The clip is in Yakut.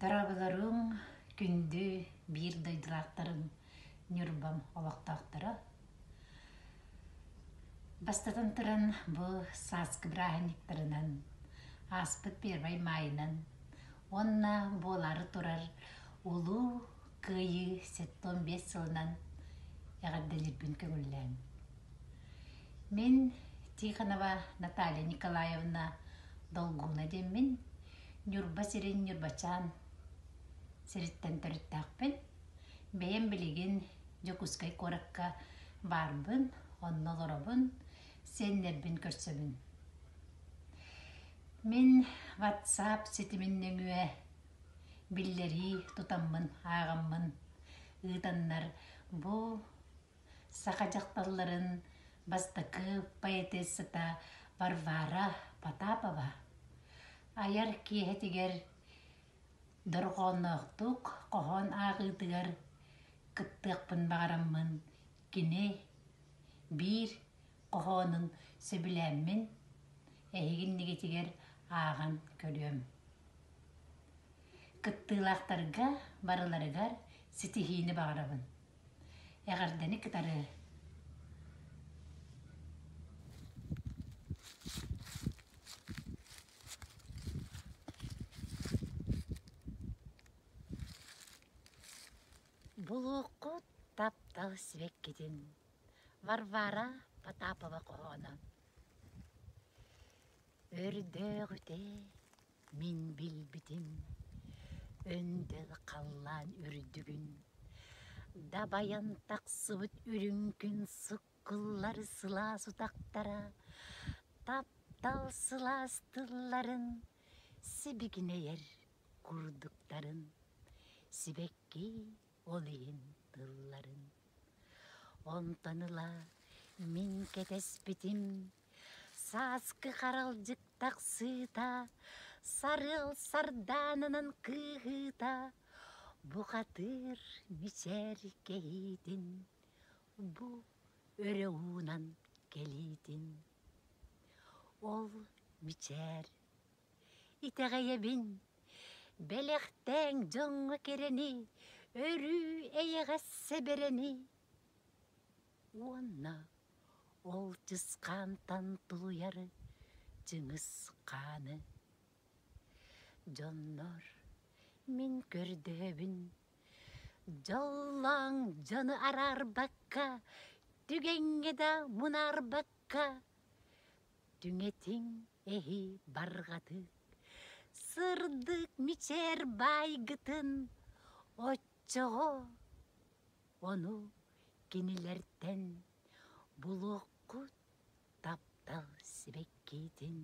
Дорооболоруҥ, күндү биир дойдулаахтарым, Ньурбам олохтоохторо. Бастатан туран, бу сааскы бырааһынньыктарынан, ааспыт Первай Маайынан уонна буолаары турар Улуу Кыайыы 75 сылынан эҕэрдэлиирбин көҥүллээҥ. Мин Тихонова Наталья Николаевна Долгуна диэммин, Ньурба сирин Ньурбачаан сириттэн төрүттээхпин. Бэйэм билигин Дьокуускай куоракка баарбын, онно олоробун, сиэннэрбин көрсөбүн. Мин WhatsApp ситимин нөҥүө биллэрии тутаммын, ааҕаммын ыытаннар бу Саха дьахталларын бастакы поэтессата Варвара Потапова айар киэһэтигэр дорҕоонноохтук хоһоон ааҕыытыгар кыттыахпын баҕараммын кини биир хоһоонун сөбүлээммин эһиги иннигитигэр ааҕан көрүөм. Кыттыылаахтарга барыларыгар ситиһиини баҕарабын. Эҕэрдэни кытары Булуоххут таптал сибэккитин Варвара Потапова хоһооно Өрдөөҕүтэ мин билбитим өндөл халлаан үрдүгүн дабайан тахсыбыт үрүҥ күн суккуллар сылаас утахтара таптал сылаас тылларын сибигинэйэр курдуктарын сибэкки ол иһин тылларын онтон ыла мин кэтэспитим Сааскы харалдьык тахсыыта, сарыал сардаананан кыыһыыта, бухатыыр мичээр кэһиитин, бу өрө уунан кэлиитин. Ол мичээр итэҕэйэбин, бэлэхтээҥ дьоҥҥо кэрэни, өрүү эйэҕэс сэбэрэни уонна Ол чысхаантан тулуйар Чыҥыс хааны. Дьоннор, мин көрдөһөбүн, дьоллооҥ дьону араарбакка, түгэҥҥэ да мунаарбакка, түҥэтиҥ эһи барҕатык, сырдык мичээр баайгытын оччоҕо ону кинилэртэн булуоххут таптал сибэккитин.